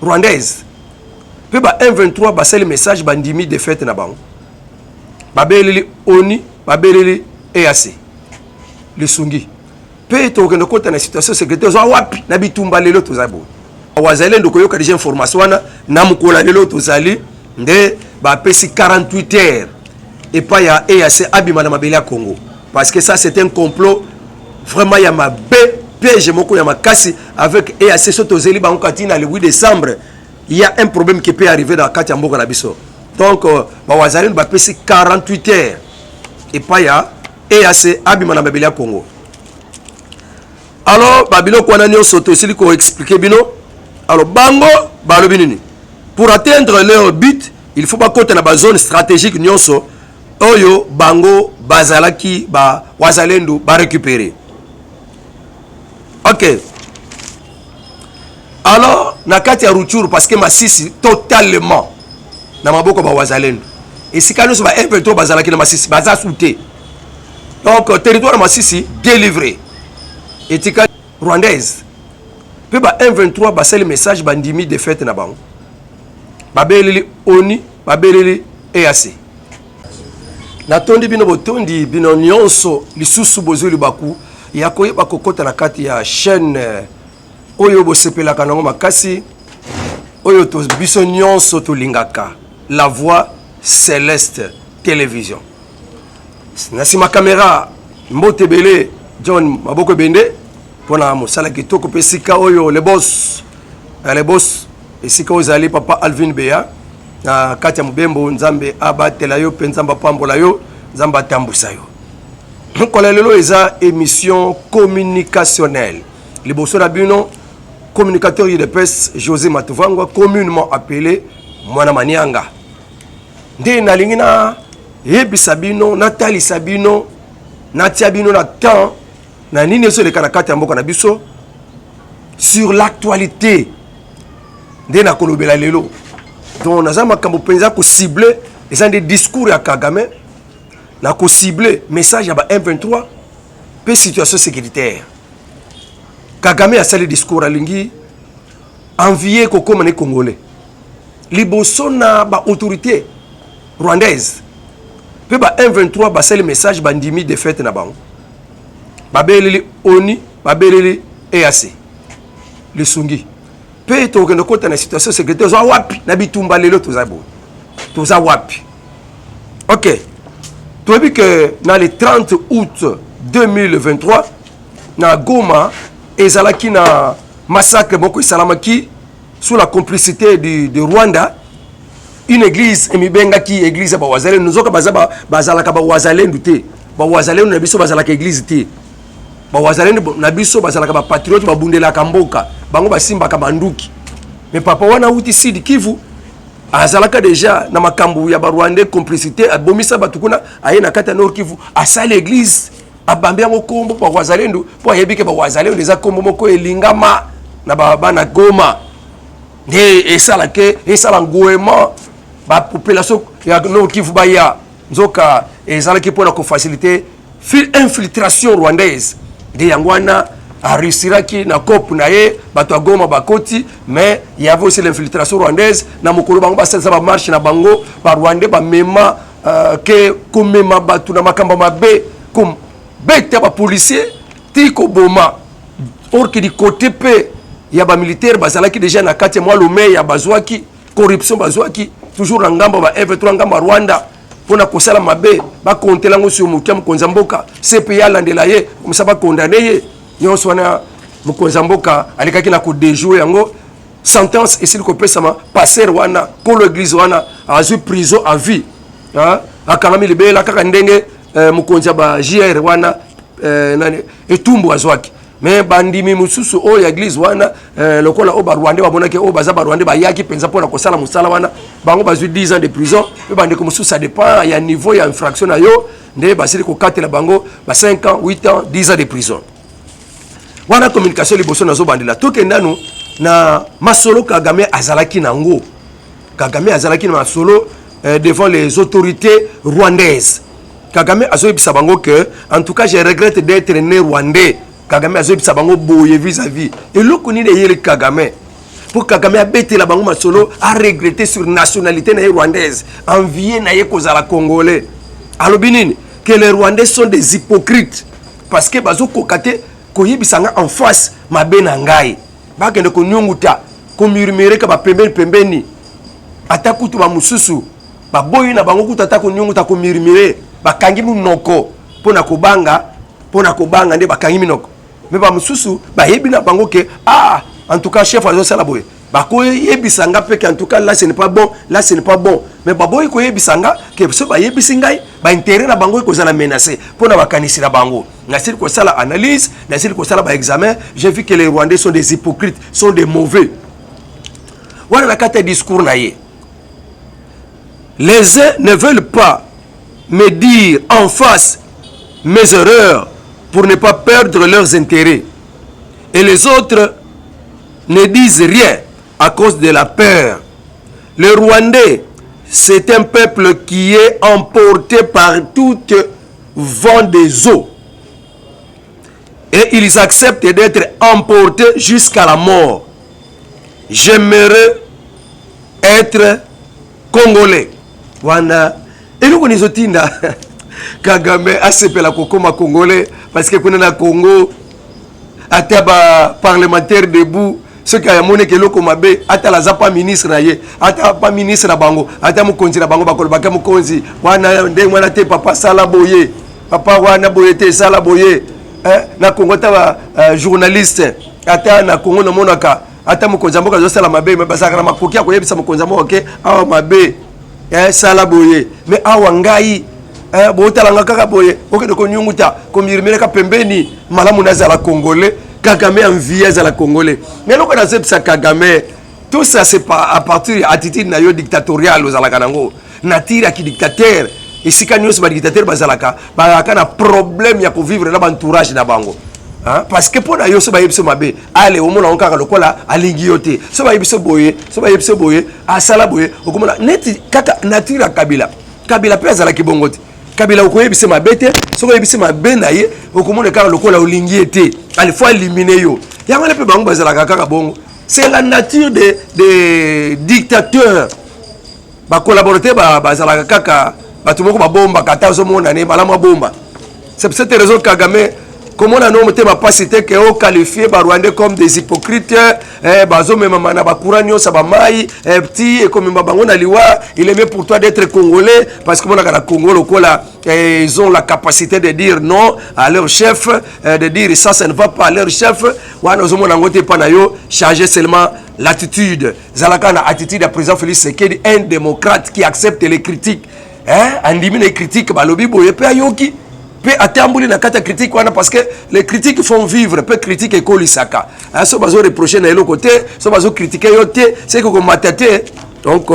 Rwandaise mpe ba M23 basali message, bandimi défaite na bango, babeleli ONU, babeleli EAC lisungi. Mpe tokokende kota na situation sécurité ozwa wapi na bitumba lelo toza boye. Wazalendo koyoka déjà information wana na mokolo ya lelo tozali nde bapesi 48 heures epai ya EAC abima na mabele ya Congo, parce que ça, c'est un complot vraiment ya mabe, piège moko ya makasi avec EAC. So tozeli bango kati na le 8 décembre, il y a un problème qui peut arriver dans kati ya mboka na biso. Donc bawazalendo bapesi 48 heures epai ya EAC abima na mabele ya Congo. Alors babiloko wana nyonso tosili koexpliquer bino. Alors bango balobi nini? Pour atteindre leur but, il faut bakota na bazone stratégique nyonso oyo bango bazalaki bawazalendo barécupérer. Ok, alors na kati ya Rutshuru, parce que Masisi totalement na maboko bawazalendo, esika nyonso ba M23 bazalaki na Masisi baza su te. Donc territoire ya Masisi délivré, etika rwandaise. Mpe ba M23 basali message, bandimi défaite na bango, babeleli ONU, babeleli EAC. Natondi bino, botondi bino nyonso lisusu bozwi libaku ya koyeba kokɔta na kati ya chaîne oyo bosepelaka nango makasi, oyo to biso nyonso tolingaka, La Voix Céleste Télévision. Na nsima caméra, mbote ebele, John Maboko Ebende, mpona mosala kitoko. Mpe esika oyo le boss, le boss, esika oyo ezali papa Alvin Beya na kati ya mobembo, Nzambe abatela yo mpe Nzambe apambola yo, Nzambe atambwisa yo. Mokolo ya lelo eza émission communicationnelle. Liboso na bino, communicateur UDPS José Matuvangwa, communément appelé Mwana Manianga. Nde nalingi nayebisa bino, natalisa bino, natia bino na temps na nini ezoleka na kati ya mboka na biso sur l'actualité. Nde nakolobela lelo. Donc naza makambo mpenza kocibler, eza nde discours ya Kagame, na kocibler message ya ba M23 mpe situation sécuritaire. Kagame asali discours, alingi envie kokóma ne Congolais liboso na baautorité rwandaise. Mpe ba M23 basali message, bandimi défaite na bango, babeleli ONU, babeleli EAC lisungi. Mpe tokokende kota na situation sécurité ozwa wapi na bitumba lelo toza boye, toza wapi? Ok, toyebi ke na le 30 août 2023 na Goma ezalaki na massacre moko esalamaki sous la complicité de Rwanda. Une église emibengaki église ya bawazalendo, nzoka baza bazalaka bawazalendu te. Bawazalendu na biso bazalaka église te. Bawazalendu na biso bazalaka bapatriote, babundelaka mboka, bango basimbaka banduki. Mais papa wana awuti Sud Kivu, azalaka déjà na makambo ya Barwandais, complicité, abomisa bato kuna. Aye na kati ya Nord Kivu, asali église, abambi yango kombo bawazalendu, mpo ayebi ke bawazalendu eza kombo moko elingama na bana Goma. Nde esala ke esala ngouement, bapopulation ya Nord Kivu baya. Nzoka ezalaki mpona kofaciliter infiltration rwandaise. Nde yango wana aréussiraki na coop na ye, bato ya Goma bakoti. Mais il y avait aussi l'infiltration rwandaise. Na mokolo bango basalisa bamarche na bango, Barwandais bamema ke komema bato na makambo mabe, kobeta bapolicier ti koboma. Or que du côté mpe ya bamilitaire bazalaki déjà na kati ya mwa lomeya, bazwaki corruption, bazwaki toujours na ngambo ba M23, ngambo ya Rwanda, mpona kosala mabe. Bakontela yango sur motu ya mokonzi ya mboka, CPI alandela ye, komisa bakondane ye. Nyonso wana mokonzi ya mboka alekaki na kodéjouer yango. Sentence esili kopesama, pasteur wana, kolo église wana, azwi prison à vie, akangami libela, kaka ndenge mokonzi ya ba JR wana nani, Etumbu, azwaki. Mais bandimi mosusu oyo ya église wana, lokola oyo Barwandais bamonaki, oyo baza Barwandais, bayaki mpenza mpona kosala mosala wana, bango bazwi 10 ans de prison. Mpe bandeko mosusu, ça dépend ya niveau ya infraction na yo, nde basili kokatela bango ba 5 ans, 8 ans, 10 ans de prison. Wana communication liboso nazobandela. Tokende nanu na masolo Kagame azalaki nango. Kagame azalaki na masolo devant les autorités rwandaises. Kagame azoyebisa bango que en tout cas, je regrette d'être né rwandais. Kagame azoyebisa bango boye vis-à-vis eloko nini eyeli Kagame. Mpo Kagame abetela bango masolo, aregrete sur nationalité na ye rwandaise, envie na ye kozala congolais. Alobi nini? Que les Rwandais sont des hypocrites, parce que bazokoka te koyebisa nga en face mabe na ngai, bakende konyonguta, komurmure ka bapembeni pembeni, ata kutu bamosusu baboyi na bango kutu ata konyonguta, komurmure, bakangi monoko mpo na kobanga, mpo na kobanga nde bakangi minoko. Me bamosusu bayebi na bango ke ah, en tout cas chef azosala boye, bakoyebisa nga mpe ke en tout cas là ce n'est pas bon, là ce n'est pas bon. Mais baboyi koyebisa nga ke so bayebisi ngai, baintérêt na bango ekozala menacé. Mpo na bakanisi na bango, nasili kosala analyse, nasili kosala baexamen, j'ai vu que les Rwandais sont des hypocrites, sont des mauvais. Wana na kati ya discours na ye: les uns ne veulent pas me dire en face mes erreurs pour ne pas perdre leurs intérêts et les autres ne disent rien à cause de la peur. Le Rwandais, c'est un peuple qui est emporté par toute vent des eaux et ils acceptent d'être emportés jusqu'à la mort. J'aimerais être congolais. Wana eloko nizotinda Kagame asepela kokoma congolais, parce que kuna na Congo, ata baparlementaire debout, soki amoneki eloko mabe, atala aza pa ministre na ye, ata pa ministre na bango, ata mokonzi na bango, bakolobaka: mokonzi wana ndenge wana te, papa sala boye, papa wana boye te, sala boye. Eh, na Congo ata ba journaliste, ata na Congo namonaka ata mokonzi ya mboka azosala mabe, me bazalaka na makoki ya koyebisa mokonzi ya mboka ke awa mabe, eh, sala boye. Me awa ngai, eh, botalanga kaka boye, okende konyunguta, komirimeleka pembeni. Malamu nazala congolais. Kagame envie azala congolais. Mais eloko nazebisa Kagame, tout ça c'est à partir ya attitude na yo dictatoriale ozalaka nango, nature ya kidictateur. Esika nyonso badictateur bazalaka, bazalaka na problème ya kovivre na baentourage na bango. Parce que mpo na yo, so bayebi so mabe, ale omona ngo kaka lokola alingi yo te. So bayebi so boye, so bayebi so boye, asala boye, okomona neti kaka nature ya Kabila. Kabila mpe azalaki bongo te. Kabila okoyebisa mabe te, soki oyebisi mabe na ye, okomona kaka lokola olingi ye te, il faut éliminer yo. Yango wana mpe bango bazalaka kaka bongo, c'est la nature de dictateur. Bacollaborateur bazalaka kaka bato moko babombaka, ata ozomona ne malamu abomba. C'est pour cette raison, Kagame, komona no motema mpasi te ke oqualifie Barwandais comme des hypocrites, eh, bazomemama na bacourant nyonso ya bamai, eh, ti ekomema bango na liwa. Il est mieux pour toi d'être congolais, parce que monaka na Congo lokola, eh, ils ont la capacité de dire non à leur chef, eh, de dire ça, ça ne va pas à leur chef. Wana ozomona yango te mpa na yo. Changer seulement l'attitude, zalaka na attitude ya président Félix Tshisekedi, un démocrate qui accepte les critiques, hein? Andimi na critique, balobi boye mpe ayoki mpe atamboli na kati ya critique wana, parce que les critiques font vivre, mpe critique ekolisaka. So bazoreproche na eloko te, so bazocritique yo te, seki komata te. Donc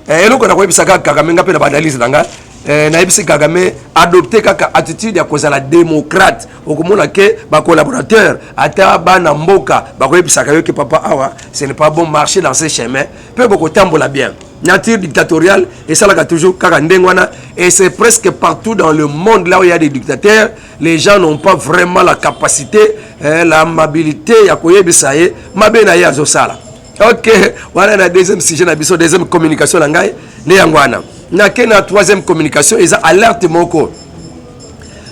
eloko na koyebisa kaka Kagame, nga mpe na baanalyse na nga, nayebisi Kagame adopte kaka attitude ya kozala démocrate. Okomona ke bacollaborateur, ata bana mboka bakoyebisaka yo ke papa, awa ce n'est pas bon, marcher dans ce chemin, mpe bokotambola bien. Nature dictatoriale esalaka toujours kaka ndenge wana, et c'est presque partout dans le monde. Là où il y a des dictateurs, les gens n'ont pas vraiment la capacité, eh, l'amabilité ya koyebisa ye mabe na ye azosala. Ok, wana na deuxième sujet na biso, deuxième communication na ngai nde yango wana. Nake na troisième communication, eza alerte moko.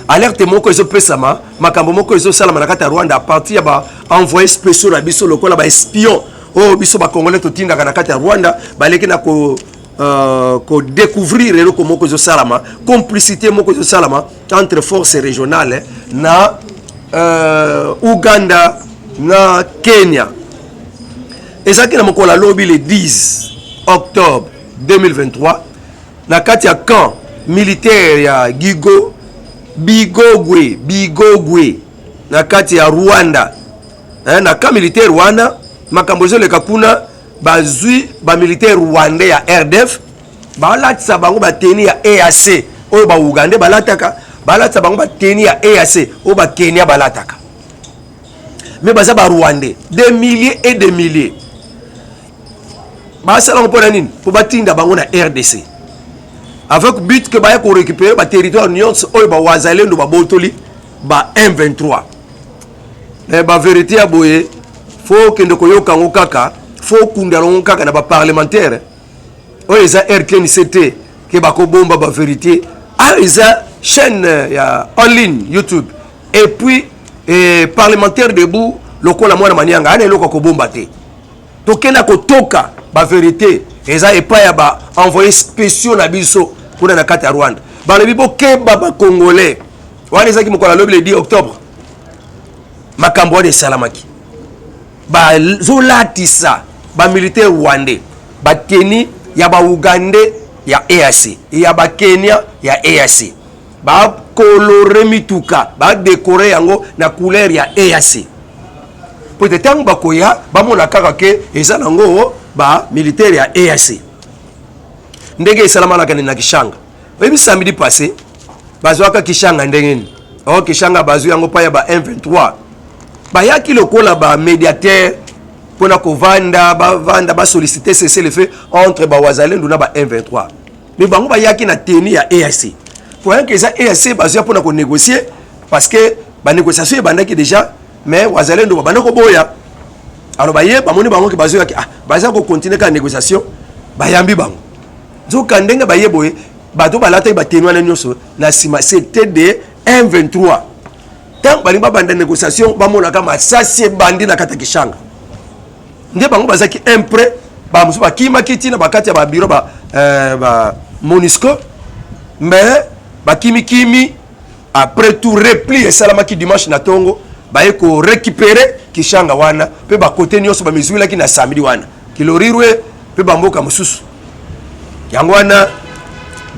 Alerte moko ezopesama, makambo moko ezosalama na kati ya Rwanda à partir ya baenvoyé spéciaux na biso, lokola baespion oyo biso bacongolais totindaka na kati ya Rwanda. Baleki na ko kodécouvrir eloko moko ezosalama, complicité moko ezosalama entre force régionale na Uganda na Kenya. Ezalaki na mokolo alobi le 10 octobre 2023, na kati ya camp militaire ya Gigo Bigogwe, Bigogwe, na kati ya Rwanda. Eh, na camp militaire wana, makambo ezoleka kuna, bazwi bamilitaire rwandais ya RDF, balatisa bango batenue ya EAC oyo baugandais balataka, balatisa bango batenue ya EAC oyo bakenya balataka, mais baza barwandais, des milliers et des milliers. Basalango mpo na nini? Mpo batinda bango na RDC avec but ke baya korécupérer baterritoire nyonso oyo bawazalendo babotoli ba M23. Eh, bavérité ya boye, fo okende koyoka yango kaka. Faut okunda yango kaka na baparlementaire oyo eza RTNC te ke bakobomba baverité. Ayo eza chaîne ya en ligne YouTube et puis eh, parlementaire debout lokola mwana manianga ana eloko akobomba te. Tokenda kotoka baverité eza epai ya ba envoyé spéciaux na biso kuna na kati ya Rwanda. Balobi bokeba bacongolais. Wana ezalaki mokolo alobi le 10 octobre, makambo wana esalamaki. Bazolatisa bamilitaire rwandais bateni ya baugandais ya EAC, ya bakenya ya EAC, bakolore mituka, badekore yango na couleur ya EAC, po ete ntango bakoya bamona kaka ke eza nango bamilitaire ya EAC. Ndenge esalamalaka na Kishanga, oyebi, samedi passé bazwaka Kishanga ndenge nini? O Kishanga bazwi yango pa ya ba M23. Bayaki lokola bamédiateur mpona kovanda, bavanda, basollicite cessez-le-feu entre bawazalendu na ba M23. Mais bango bayaki na tenue ya EAC, croyant que eza EAC bazwa mpona konégocier, parce que banégociation ebandaki déjà, mais wazalendo babanda koboya. Alors baye bamoni bango ke bazoyaki, ah, baza kocontinue kaka négociation, bayambi bango. Nzoka ndenge baye boye, bato balataki batenu wana nyonso na nsima, c'était de M23. Ntango balingi babanda négociation, bamonaka masasi ebandi na kati ya Kishanga. Nde bango bazalaki imprès, bamosusu bakimaki ntina bakati ya babiro ba MONUSCO, mais bakimikimi. Après tout, repli esalamaki dimanche na ntongo, baye korécupérer Kishanga wana mpe bakote nyonso bamizwilaki na samedi wana, Kilorirwe mpe bamboka mosusu. Yango wana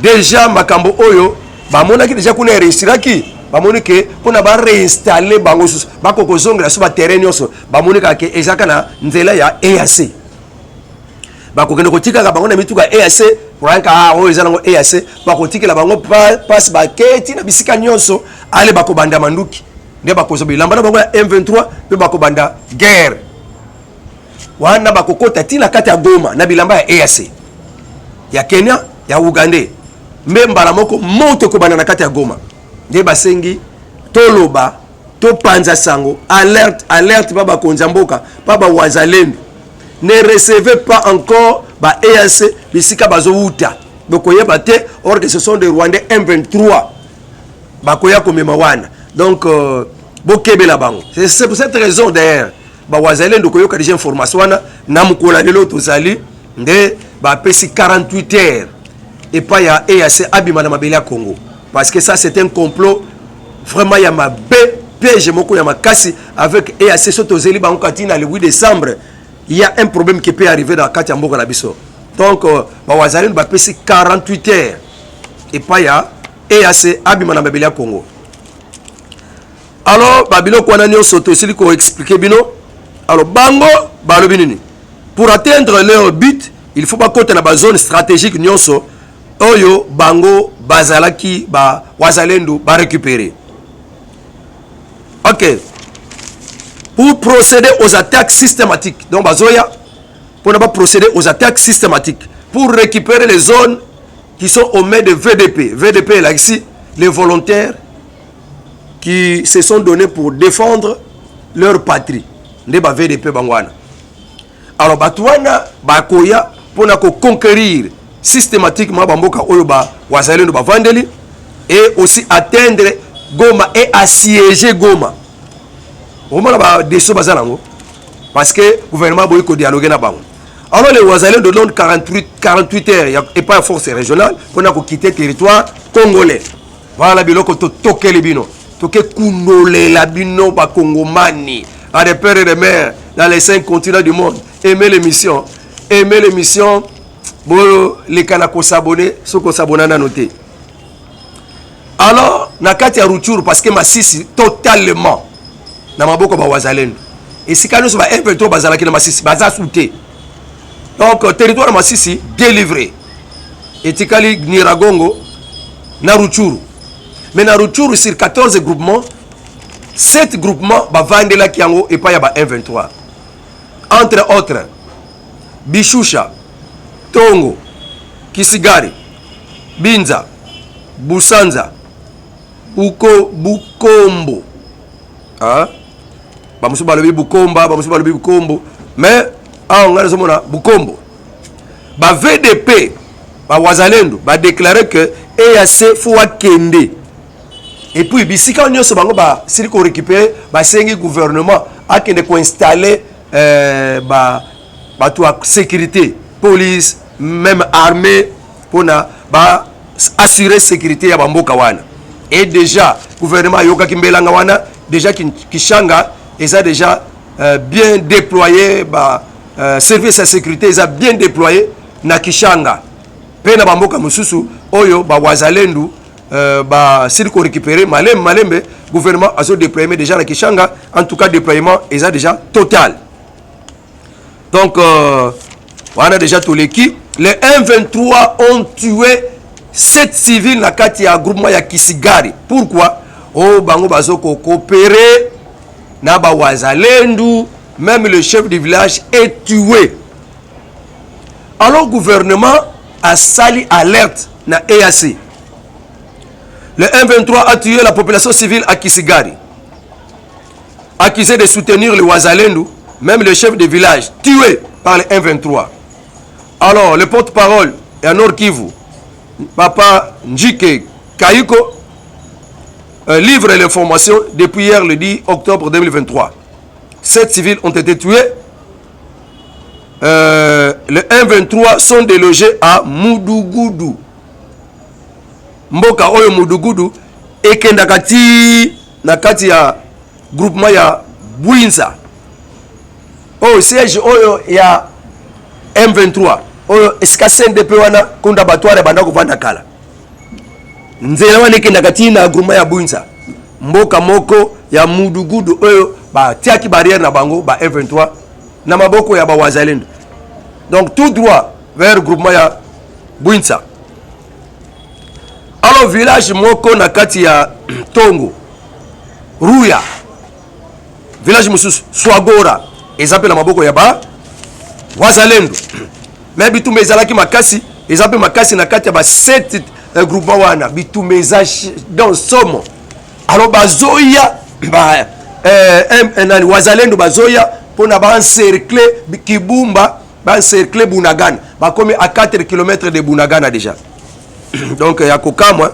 déjà makambo oyo bamonaki déjà kuna eréussiraki, bamoni ke mpona baréinstalle bango susu, bakoki kozongela so baterrain nyonso. Bamoni kaka ke ezalaka na nzela ya EAC, bakokende kotikaka bango na mituka EAC, koyanka ah, oyo eza nango EAC. Bakotikela bango mpasi, baketi na bisika nyonso. Ale bakobanda manduki, nde bakozwa bilamba na bango ya M23 mpe bakobanda guerre wana. Bakokota ntina kati ya Goma na bilamba ya EAC, ya Kenya, ya Uganda, mbe mbala moko moto ekobanda na kati ya Goma. Nde basengi toloba, topanza sango, alerte, alerte pa bakonzi ya mboka, pa bawazalendu: ne recevez pas encore ba EAC bisika bazowuta, bokoyeba te. Or que ce sont des Rwandais M23 bakoya komema wana. Donc bokebela bango. C'est pour cette raison d'ailleurs bawazalendo koyoka déjà information wana na mokolo ya lelo tozali, nde bapesi 48 heures epai ya EAC abima na mabele ya Congo, parce que ça, c'est un complot vraiment ya mabe, piège moko ya makasi avec EAC. So tozeli bango kati na le 8 décembre, il y a un problème qui peut arriver dans kati ya mboka na biso. Donc bawazalendo bapesi 48 heures epai ya EAC abima na mabele ya Congo. Alors babiloko wana nyonso tosili koexpliquer bino. Alors bango balobi nini? Pour atteindre leur but, il faut bakota na bazone stratégique nyonso oyo bango bazalaki, bawazalendo barécupérer. Ok, pour procéder aux attaques systématiques. Donc bazoya mpona baprocéder aux attaques systématiques pour récupérer les zones qui sont aux mains de VDP. VDP elakisi les volontaires qui se sont donnés pour défendre leur patrie, nde ba VDP bango wana. Alors bato wana bakoya mpona koconquérir systématiquement bamboka oyo bawazalendo bavandeli et aussi atteindre Goma et assiéger Goma. Omona badesio baza nango, parce que gouvernement boyi kodialogue na bango. Alors les wazalendo donnent 48, 48 heures epai ya force régionale mpona koquitter territoire congolais. Voilà biloko totokeli bino, toke kundolela bino bakongomani à des pères et des mères dans les cinq continents du monde. Aimez l'émission, aimez l'émission, boleka na kos'abonner soki os'abonner nano te. Alors na kati ya Rutshuru, parce que Masisi totalement na maboko bawazalendo, esika nyonso ba M23 bazalaki na Masisi baza su te. Donc territoire ya Masisi délivré, etikali Nyiragongo na Rutshuru. Mais na Rutshuru, sur 14 groupements, 7 groupements bavandelaki yango epai ya ba M23, entre autres Bishusha, Tongo, Kisigari, Binza, Busanza, Buko, Bukombo, ah? Bamosusu balobi Bukomba, bamosusu balobi Bukombo, mais Awa ngai nazomona Bukombo, ba VDP, ba Wazalendo badéclarer que EAC faut akende. Et puis bisika nyonso bango basili korécupérer, basengi gouvernement akende koinstaller bato ya sécurité, police, même armée, mpona baassurer sécurité ya bamboka wana. Et déjà gouvernement ayokaki mbelanga wana. Déjà Kishanga eza déjà bien déployé, ba service ya sécurité eza bien déployé na Kishanga mpe na bamboka mosusu oyo bawazalendu basili korécupérer. Malembe malembe, gouvernement azodéployer déjà na Kishanga. En tout cas, déploiement eza déjà total. Donc wana déjà toleki. Les M23 ont tué 7 civils na kati ya groupement ya Kisigari. Pourquoi? Oyo bango bazokocoopérer na bawazalendu. Même le chef du village est tué. Alors gouvernement asali alerte na EAC. Le M23 a tué la population civile à Kisigari, accusé de soutenir le Wazalendu. Même le chef de village tué par le M23. Alors le porte-parole ya Nord Kivu, papa Njike Kaiko, livre l'information depuis hier, le 10 octobre 2023. Sept civils ont été tués. Le M23 sont délogés à Mudugudu. Mboka oyo Mudugudu ekendaka ti na kati ya groupement ya Bwinza, oyo siège oyo ya M23, oyo esika CNDP wana kunda bato wana banda kovanda kala. Nzela wana ekendaka ti na groupement ya Bwinza, mboka moko ya Mudugudu oyo batiaki barrière na bango ba M23 na maboko ya bawazalendo. Donc tout droit vers groupement ya Bwinza. Alors village moko na kati ya Tongo Ruya, village mosusu Swagora, eza mpe na maboko ya ba wazalendo. Mais bitumba ezalaki makasi, eza mpe makasi na kati ya ba 7 groupement wana. Bitumba eza donc somo. Alors bazoya ba, nani, wazalendo bazoya mpona baencercler Kibumba, baencercler Bunagana. Bakomi à 4 km de Bunagana déjà. Donc ya kokamwa,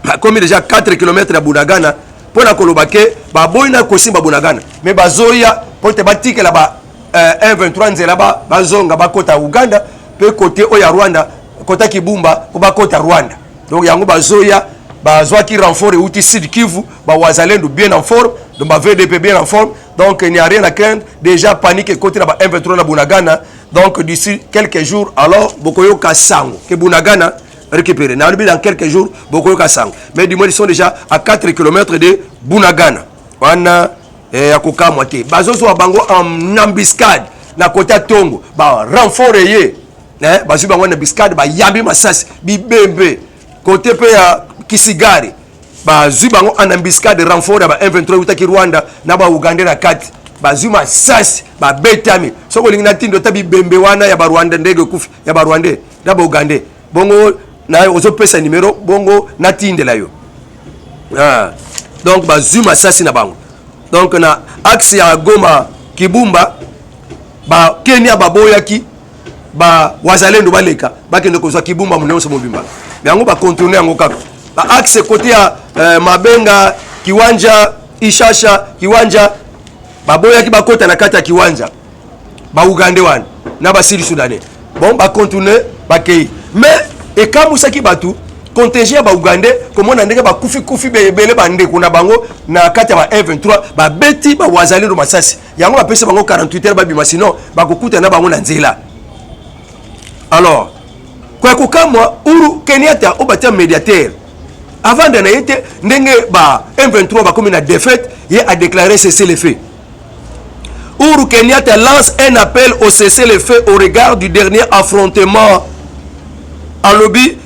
bakomi déjà 4 km ya Bunagana. Mpona koloba ke baboyi na kosimba Bunagana, mais bazoya mpo te batikela ba 123 nzela, bazonga bakota Uganda mpe kote oyo ya Rwanda, kota Kibumba mpo bakota Rwanda. Donc yango bazoya, bazwaki renfort euti Sud Kivu, bawazalendo bien en forme, donc ba VDP bien en forme. Donc il n'y a rien à craindre. Déjà panique ekoti na ba M23 na Bunagana. Donc d'ici quelques jours, alors bokoyoka sango ke Bunagana récupéré. Nalobi dans quelques jours bokoyoka sango, mais du moins ils sont déjà à 4 km de Bunagana wana. Ya kokamwa te, bazozwa bango en embuscade na kota ya Tongo. Barenfort eye, bazwi bango na embuscade, bayambi masasi, bibembe. Kote mpe ya Kisigari, bazwi bango en embuscade, renfort ya ba M23 eutaki Rwanda na baugandais na kati, bazwi masasi, babetami. Soki olingi, natindo ata bibembe wana ya Barwanda, ndenge ekufi ya Barwandais na Baugandais. Bongo na ozopesa numero, bongo natindela yo. Ah. Donc bazwi masasi na bango. Donc na axe ya Goma Kibumba, Bakenya baboyaki bawazalendo baleka, bakende kozwa Kibumba nyonso mobimba. Yango bacontourner yango kaka baaxe kote ya Mabenga, Kiwanja, Ishasha, Kiwanja. Baboyaki bakota na kati ya Kiwanja, Baugandais wana na Basud Soudanais. Bon, bacontourner, bakei. Mais ekamwisaki bato, contingent ya Baugandais komona ndenge bakufi-kufi ebele, bandeko na bango na kati ya ba M23 babeti bawazalendo masasi. Yango bapesi bango 48 heures babima, sinon bakokuta na bango na nzela. Alors koya kokamwa, Uhuru Kenyatta oyo batia médiateur avanda na ye te. Ndenge ba M23 bakomi na défaite, ye adéclaré cessez le feu. Uhuru Kenyatta lance un appel au cessez-le-feu au regard du dernier affrontement. Alobi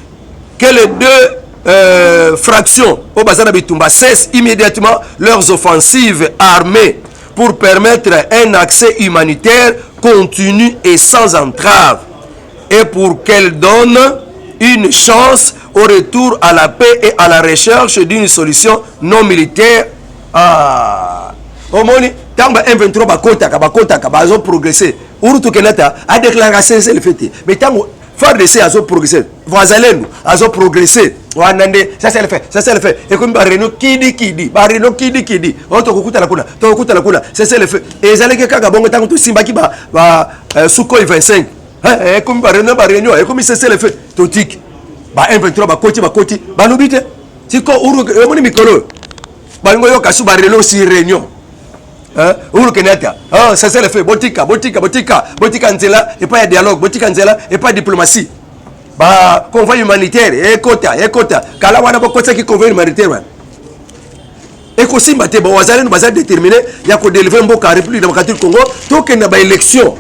que les deux fractions oyo baza na bitumba cessent immédiatement leurs offensives armées pour permettre un accès humanitaire continu et sans entrave et pour qu'elle donne une chance au retour à la paix et à la recherche d'une solution non militaire. Ah. Omoni. Ntango ba M23 bakotaka, bakotaka, bazoprogresse, Uhuru Kenyatta adéclaraka cessez-le-feu te. Mais ntango FARDC azoprogresse, Wazalendo azoprogresse, wana nde cessez-le-feu, cessez-le-feu. Ekomi baréunion kidikidi, baréunion kidikidi oyo tokokutana kuna, tokokutana kuna, cessez-le-feu. Ezalaki kaka bongo. Ntango tosimbaki ba Sukhoi 25, ekomi baréunion, baréunion, ekomi cessez-le-feu. Totiki ba M23 bakoti, bakoti, balobi te. Siko omoni mikolo oyo balingi oyoka su baréunion sur réunion. Uhuru Kenyatta, oh, cessez-le-feu, botika, botika, botika, botika nzela epai ya dialogue, botika nzela epai ya diplomatie, ba convoi humanitaire ekota, ekota. Kala wana bokotisaki convoi humanitaire wana, ekosimba te. Bon, bazali baza déterminé ya kodélivrer mboka ya République démocratique Congo. Tokende na baélection,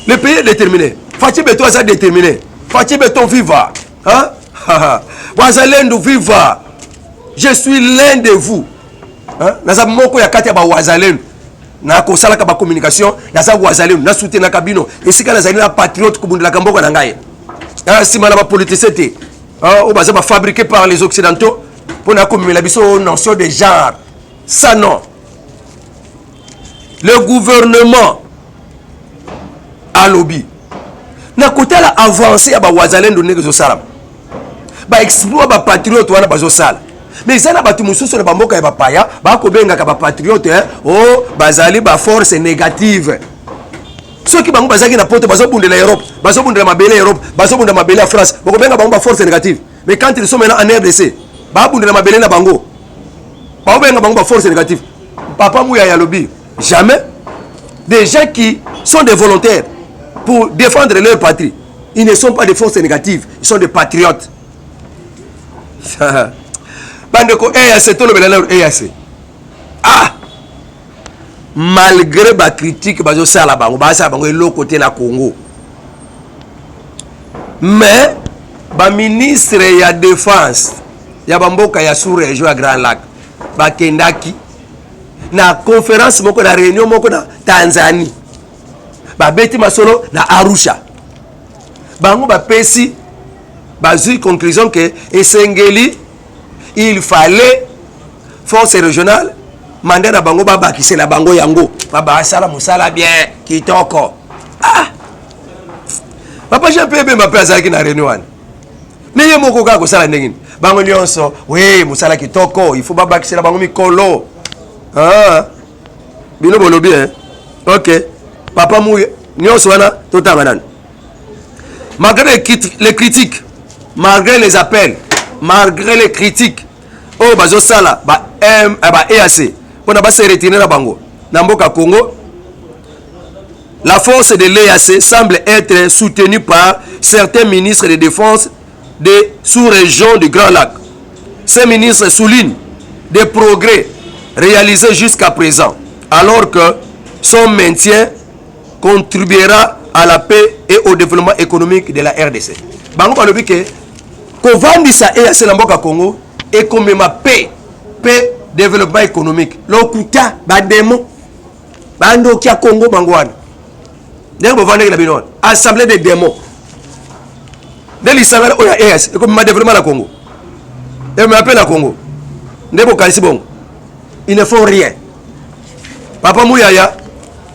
le pays est déterminé. Fatshi Béton aza déterminé. Fatshi Béton viva, hein? Wazalendo viva! Je suis l'un de vous, hein? Naza moko ya kati ya bawazalendo, nakosalaka bacommunication. Naza wazalendo, nasoutenaka bino esika nazali na patriote, kobundelaka mboka na ngai nsima na bapoliticien te oyo baza bafabriqué par les Occidentaux mpona komemela biso notion de genre. Ça non. Le gouvernement alobi na kotala avance ya bawazalendo ndenge ezosalama, baexploit bapatriote wana bazosala. Mais eza na bato mosusu na bamboka ya bapaya bakobengaka bapatriote o oh, bazali baforce négative. Soki bango bazalaki na Poto, bazobundela Europe, bazobundela mabele ya Europe, bazobundela mabele ya France, bakobenga bango baforce négative. Mais quand ils sont maintenant en RDC, babundela mabele na bango, baobenga bango baforce négative. Papa Muyaya alobi jamais. Des gens qui sont des volontaires pour défendre leur patrie, ils ne sont pas des forces négatives, ils sont des patriotes. Bandeko, EAC, tolobela nano EAC. Ah, malgré bacritique bazosala bango, basala bango eloko te na Congo, mais baministre ya défense ya bamboka ya sous région ya Grands Lacs bakendaki na conférence moko, na réunion moko na Tanzanie. Babeti masolo na Arusha. Bango bapesi, bazwi conclusion ke esengeli, il fallait force régionale, mandat na bango babakisela bango yango, basala mosala bien kitoko. Ah, papa Jean Pierre Bemba mpe azalaki na réunion wana. Me ye moko kaka kosala ndenge nini? Bango nyonso we mosala kitoko, il faut babakisela bango mikolo. Ah, bino bolobi, eh? Ok, papa Muya nyonso wana totanga nani. Malgré les critiques, malgré les appels, malgré les critiques oyo bazosala ba, ba EAC mpona base retirer na bango na mboka Congo, la force de l'EAC semble être soutenue par certains ministres de défense des sous-régions du Grands Lacs. Ces ministres soulignent des progrès réalisés jusqu'à présent, alors que son maintien contribuera à la paix et au développement économique de la RDC. Bango balobi ke kovandisa EAC na mboka Congo ekomema paix mpe développement économique. Lokuta, bademo, bandoki ya Congo, bango wana ndenge bovandaki na bino wana, assemblée de démons. Nde lisangana oyo ya EAC ekomema développement na Congo, ekomema mpe na Congo nde bokanisi bongo. Il ne faut rien. Papa Muyaya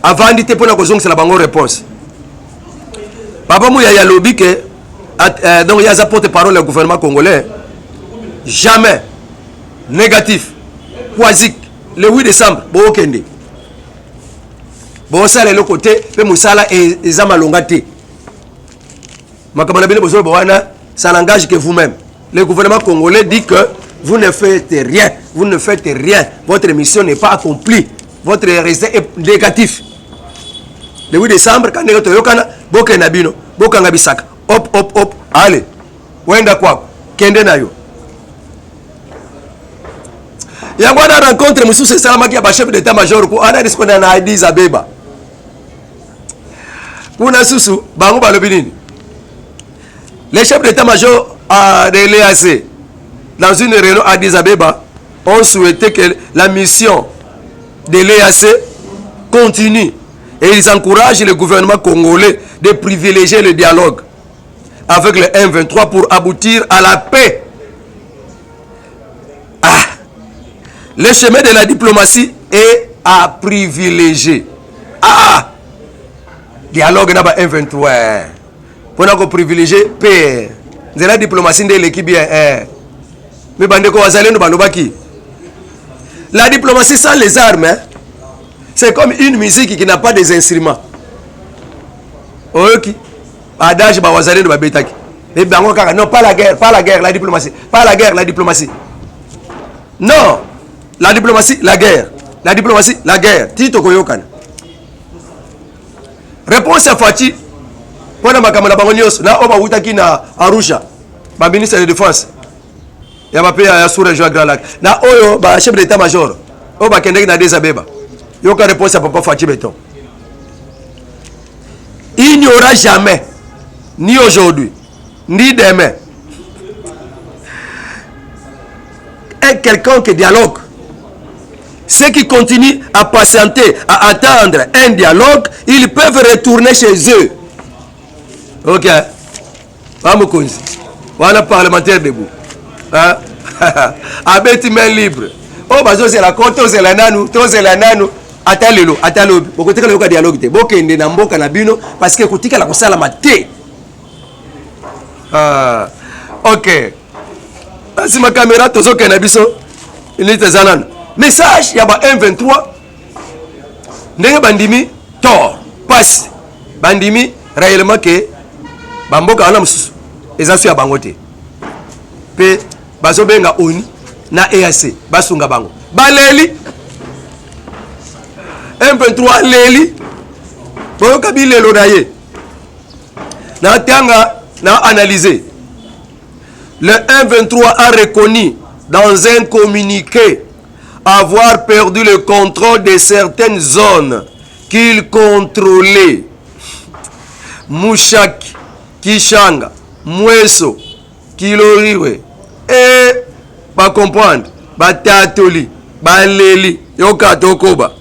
avandi te mpona kozongisela bango réponse. Papa Muyaya alobi ke donc ye aza porte parole ya gouvernement congolais. Jamais, négatif, quasique. Le 8 décembre bookende, bosala eloko te mpe mosala eza malonga te. Makambo na bino bozoloba wana, ça n'engage que vous-même. Le gouvernement congolais dit que vous ne faites rien, vous ne faites rien, votre mission n'est pas accomplie, votre résultat est négatif. Le 8 décembre, ka ndenge toyokana, bokende na bino, bokanga bisaka, hop hop hop, ale wenda kwako, kende na yo. Yango wana rencontre mosusu esalamaki ya bachef d'état major ku ana disiko na Addis Abeba. Kuna susu bango balobi nini? Les chefs d'état major de l'EAC, dans une réunion à Addis Abeba, ont souhaité que la mission de l'EAC continue et ils encouragent le gouvernement congolais de privilégier le dialogue avec le M23 pour aboutir à la paix. Ah, le chemin de la diplomatie est à privilégier. Ah! Dialogue na ba M23 eh. Pona ko privilégier pe nzela diplomatie nde eleki bien eh. Mais bandeko wazalendo balobaki la diplomatie sans les armes hein, c'est comme une musique qui n'a pas des instruments. Oyoki adage ba wazalendo babetaki mais bango kaka non, pas la guerre, pas la guerre, la diplomatie, pas la guerre, la diplomatie, non, la diplomatie, la guerre, la diplomatie, la guerre, ti tokoyokana. Réponse ya Fatshi mpo na makambo na bango nyonso na oyo bawutaki na Arusha, baministre de défense ya bape ya sous région ya Grand Lac na oyo bachef d'état major oyo bakendaki na Addis Abeba, yoka réponse ya papa Fatshi Béton: il n'y aura jamais, ni aujourd'hui ni demain, un quelconque dialogue. Ceux qui continuent à patienter, à attendre un dialogue, ils peuvent retourner chez eux. Ok. Bamokonzi. Wana parlementaire debout. Hein? Abeti main libre. Oh, bazozela ko tozela nanu, tozela nanu. Ata lelo, ata lobi. Bokotikala yoka dialogue te. Bokende na mboka na bino parce que kotikala kosalama te. Ah, ok. Nsima caméra tozokende biso minute eza nano message ya ba M23 ndenge bandimi tort pasi, bandimi réellement ke bamboka wana mosusu eza so ya bango te mpe bazobenga ONU na EAC basunga bango. Baleli M23 leli, boyoka bilelo na ye na tanga na analyser. Le M23 a reconnu dans un communiqué avoir perdu le contrôle de certaines zones qu'il contrôlait. Mushaki, Kishanga, Mweso, Kiloriwe. Et ba comprendre, ba tatoli, ba leli, yoka tokoba.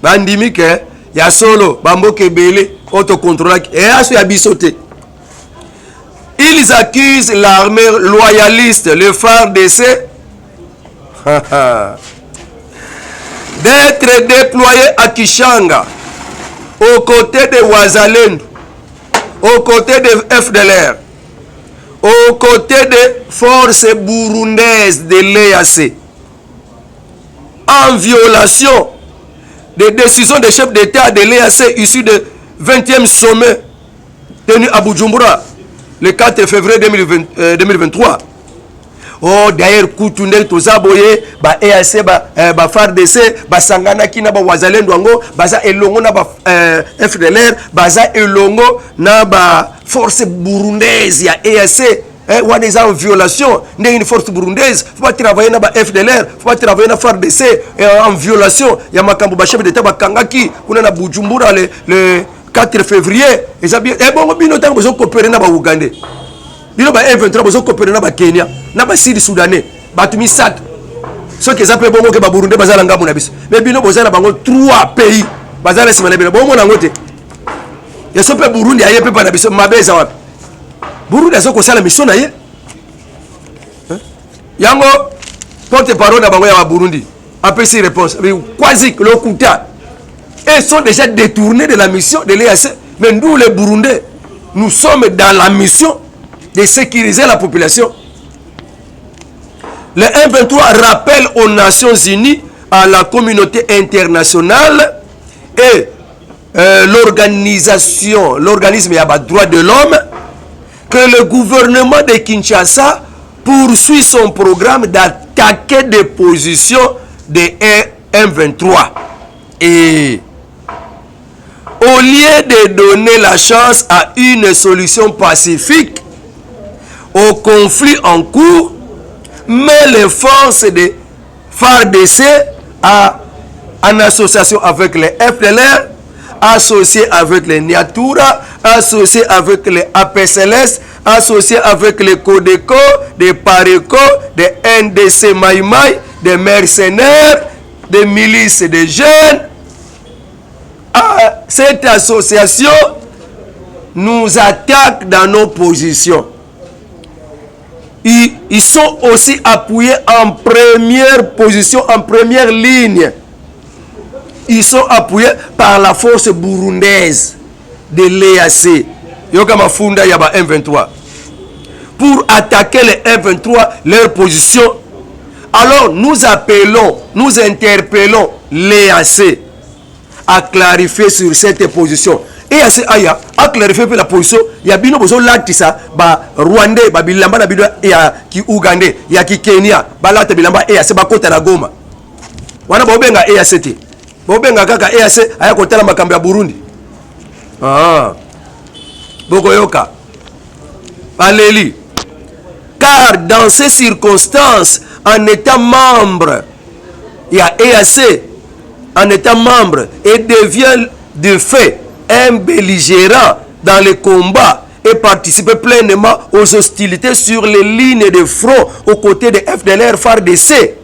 Bandimi ke ya solo bamboka ebele oyo tokontrolaki eyaso ya biso te. Ils accusent l'armée loyaliste, le FARDC, d'être déployé à Kishanga aux côtés de Wazalendo, aux côtés de FDLR, aux côtés des forces burundaises de l'EAC, en violation des décisions des chefs d'État de l'EAC issues du 20e sommet tenu à Bujumbura le 4 février 2020, 2023. Oh, d'ailleurs kutu ndenge toza boye, ba EAC, ba FARDC basanganaki na bawazalendo yango, baza elongo na ba FDLR, baza elongo na ba force burundaise ya EAC. Eh, wana eza en violation. Ndenge ni force burundaise faut batravailler na ba FDLR, faut batravailler na FARDC, eh, en violation ya makambo bachef d'état bakangaki kuna na Bujumbura le 4 février. Eza bien ebongo bino ntango bozocoopérer na baougandais, bino ba M23 bozocoopérer na bakenya na basud soudanais, bato misato. Soki eza mpe bongo ke baburundais baza na ngambo na biso, mais bino boza na bango trois pays baza na nsima na bino, bomona yango te. Yaso mpe Burundi aye mpe mpa na biso, mabe eza wapi? Burundi aza kosala mission na ye yango. Porte parole na bango ya baburundi apesi réponse quasi lokuta et sont déjà détournés de la mission de l'EAC. Mais nous, les Burundais, nous sommes dans la mission de sécuriser la population. Le M23 rappelle aux Nations Unies, à la communauté internationale et l'organisation, l'organisme ya droits de l'homme que le gouvernement de Kinshasa poursuit son programme d'attaquer des positions de M23. Et au lieu de donner la chance à une solution pacifique au conflit en cours, met les forces de FARDC en association avec les FDLR, associé avec les Nyatura, associé avec les APCLS, associé avec les Codeco, des Pareco, des NDC Maïmaï, des mercenaires, des milices des jeunes. Ah, cette association nous attaque dans nos positions. Ils sont aussi appuyés en première position, en première ligne. Ils sont appuyés par la force burundaise de l'EAC. Yoka mafunda ya ba M23. Pour attaquer les M23, leur position. Alors nous appelons, nous interpellons l'EAC à clarifier sur cette position. EAC aya a clarifier la position ya bino bozolatisa ba Rwandais ba bilamba na bino ya ki Ougandais ya ki Kenya balata bilamba EAC bakota na Goma. Wana bobenga EAC te. Bobenga kaka EAC aya kotala makambo ya Burundi. Ah. Bokoyoka. Baleli. Car dans ces circonstances, en étant membre ya EAC, en étant membre et devient de fait un belligérant dans le combat et participer pleinement aux hostilités sur les lignes de front aux côtés de FDLR FARDC.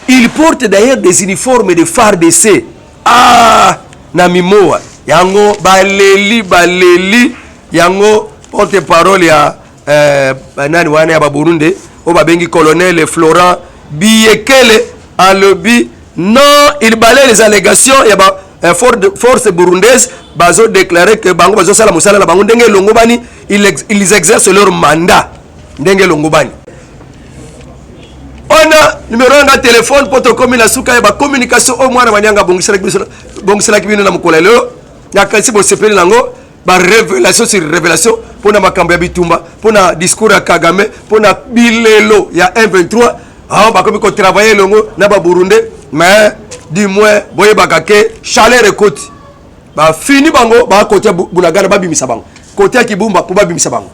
Il porte d'ailleurs des uniformes de FARDC. Ah, na mimoa. Yango baleli baleli yango porte-parole ya nani wana ya ba Burundi oyo babengi colonel Florent Biyekele alobi non, il balaye les allégations ya ba force burundaise bazo déclarer que bango bazosala mosala na bango ndenge elongobani, ils exercent leur mandat ndenge elongobani. Wana numéro yanga téléphone po tokomi na suka ya bacommunication oyo mwana manyanga abongiselaki bino na mokolo ya lelo. Nakanisi bosepeli nango, ba révélation sur révélation mpona makambo ya bitumba, mpona discours ya Kagame, mpona bilelo ya 123. Awa bakomi kotravailler elongo na baburundais, mais du moins boyebaka ke chaleur ekoti, bafini bango bakoti ya Bunagana, babimisa bango kote ya Kibumba mpo babimisa bango.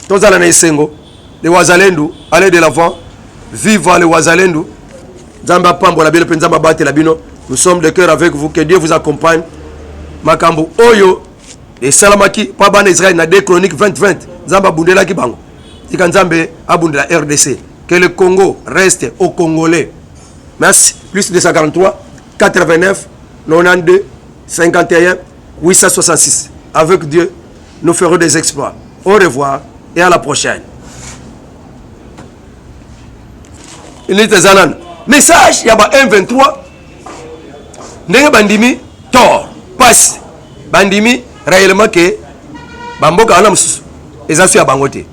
Tozala na esengo. Le Wazalendu, allez de l'avant. Viva le Wazalendu! Nzambe apambola bino mpe Nzambe abatela bino. Nous sommes de cœur avec vous, que Dieu vous accompagne. Makambo oyo esalamaki mpo bana Israël na 2 Chronique 20 20, Nzambe abundelaki bango. Tika Nzambe abundela RDC. Que le Congo reste au Congolais. Merci. Plus 243 89 92 51 866. Avec Dieu, nous ferons des exploits. Au revoir et à la prochaine. Neti eza nanu message ya ba M23, ndenge bandimi tort, pasi, bandimi réellement ke bamboka wana mosusu eza so ya bango te,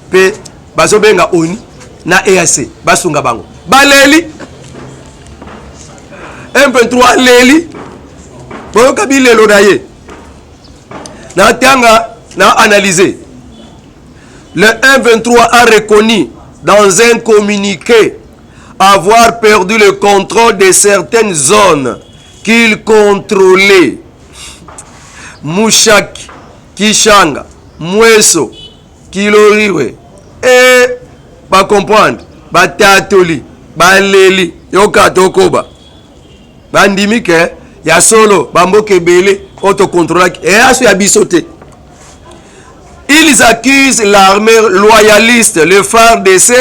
mpe bazobenga ONU na EAC basunga bango. Baleli M23, leli, boyoka bilelo na ye na tanga na analyser. Le M23 a reconnu dans un communiqué avoir perdu le contrôle de certaines zones qu'il contrôlait: Mushaki, Kishanga, Mweso, Kiloriwe. Et bacomprendre, batatoli, baleli, yoka tokoba. Bandimi ke ya solo bamboka ebele oyo tokontrolaki eyaso ya biso te. Ils accusent l'armée loyaliste, le FARDC,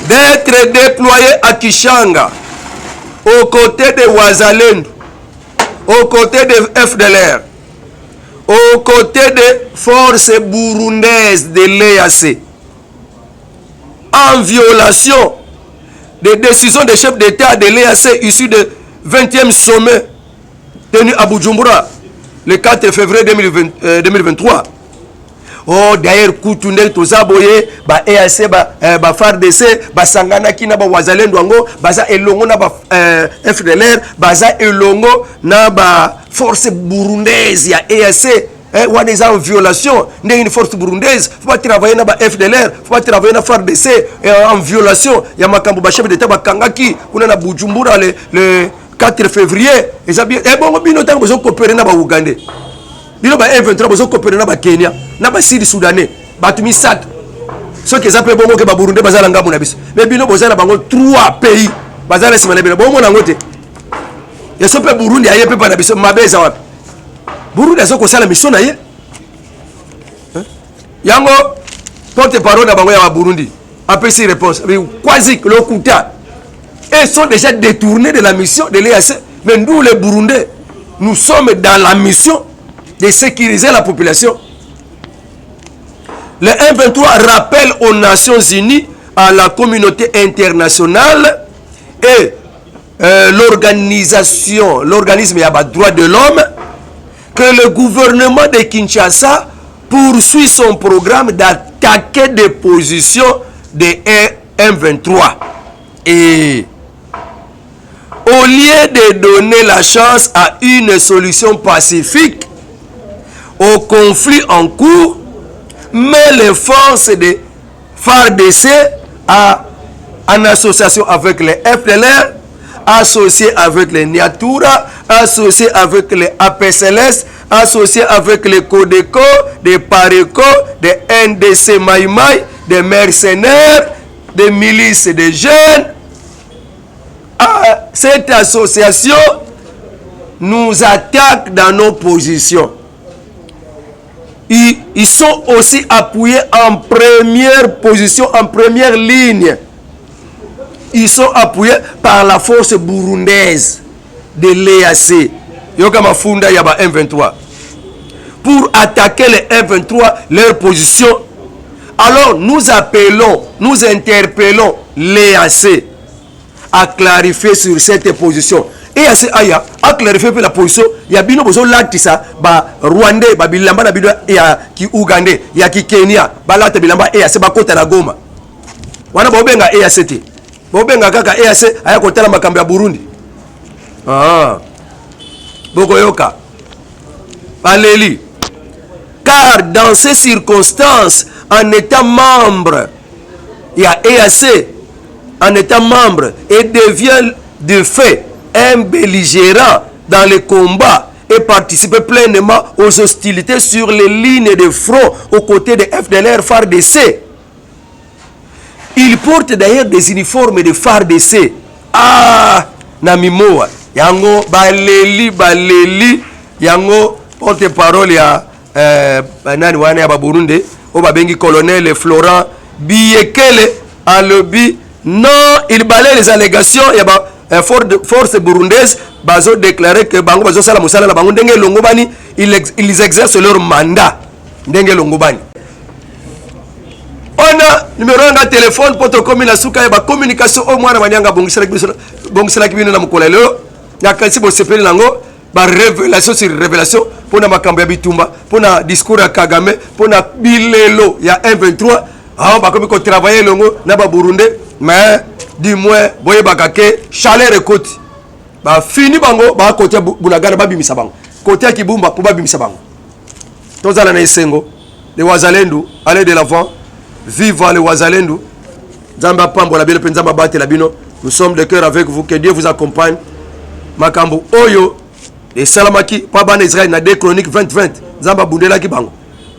d'être déployé à Kishanga aux côtés de Wazalendo, aux côtés de FDLR, aux côtés des forces burundaises de l'EAC, en violation des décisions des chefs d'État de l'EAC issues du 20e sommet tenu à Bujumbura le 4 février 2020, 2023. Oh, d'ailleurs kutu ndenge toza boye, ba EAC, ba FARDC basanganaki na bawazalendo yango, baza elongo na ba FDLR, baza elongo na ba force burundaise ya EAC. Wana eza en violation. Ndenge ni force burundaise faut batravailler na ba FDLR, faut batravailler na FARDC, en violation ya makambo bachef d'État bakangaki kuna na Bujumbura le 4 février. Eza bien ebongo bino ntango bozocoopérer na baougandais, bino ba M23 bozocoopérer na bakenya na basud soudanais, bato misato. Soki eza mpe bongo ke baburundais baza na ngambo na biso, mais bino boza na bango trois pays baza na nsima na bino, bomona yango te. Yaso mpe Burundi aye mpe mpa na biso, mabe eza wapi? Burundi aza kosala mission na ye. Yango porte parole na bango ya baburundi apesi réponse quasi lokuta. Et sont déjà détournés de la mission de l'EAC, mais nous les Burundais, nous sommes dans la mission de sécuriser la population. Le M23 rappelle aux Nations Unies à la communauté internationale et euh, l'organisation, l'organisme ya ba droits de l'homme que le gouvernement de Kinshasa poursuit son programme d'attaquer des positions de M23. Et au lieu de donner la chance à une solution pacifique au conflit en cours, mais les forces de FARDC à, en association avec les FDLR, associé avec les Niatura, associé avec les APCLS, associé avec les CODECO, des PARECO, des NDC Maïmaï, des mercenaires, des milices des jeunes. Ah, cette association nous attaque dans nos positions. Ils, ils sont aussi appuyés en première position, en première ligne. Ils sont appuyés par la force burundaise de l'EAC. Yoka mafunda ya ba M23. Pour attaquer les M23, leur position. Alors nous appelons, nous interpellons l'EAC à clarifier sur cette position. EAC aya a clarifier mpe la position ya bino bozolatisa ba rwandais ba bilamba na bino ya ki ougandais ya ki kenya balata bilamba EAC bakota na Goma wana bobenga EAC te bobenga kaka EAC aya kotala makambo ya Burundi ah. Bokoyoka baleli car dans ces circonstances en étant membre ya EAC en étant membre et devient de fait un belligérant dans le combat et participer pleinement aux hostilités sur les lignes de front aux côtés de FDLR FARDC. Il porte d'ailleurs des uniformes de FARDC. Ah, na mimoa. Yango baleli baleli yango porte-parole ya eh, nani wana ya baburundi oyo babengi colonel Florent Biyekele alobi non, il balaye les allégations ya ba eh, force burundaise bazo déclarer que bango bazosala mosala na bango ndenge elongo bani ils exercent leur mandat ndenge elongo bani wana numero yanga telefone mpo tokomi na suka ya bacommunication oyo mwana manyanga abongiselaki bino na mokolo ya lelo. Nakanisi bosepeli nango ba révélation sur révélation mpona makambo ya bitumba, mpona discours ya Kagame, mpona bilelo ya M23. Awa bakomi kotravailler elongo na baburundais, mais du moins boyebaka ke chaleur ekoti bafini bango bakote ya Bunagana babimisa bango kote ya Kibumba mpo babimisa bango. Tozala na esengo. Les Wazalendu, allez de l'avant. Viva les Wazalendu! Nzambe apambola bino mpe Nzambe abatela bino. Nous sommes de cœur avec vous, que Dieu vous accompagne. Makambo oyo esalamaki mpo bana Israël na 2 Chronique 20 20, Nzambe abundelaki bango.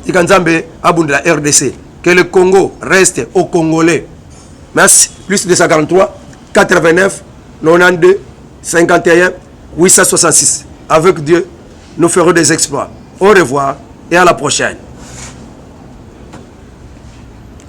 Tika Nzambe abundela RDC. Que le Congo reste au Congolais. Merci. Plus 243 89 92 51 866. Avec Dieu, nous ferons des exploits. Au revoir et à la prochaine.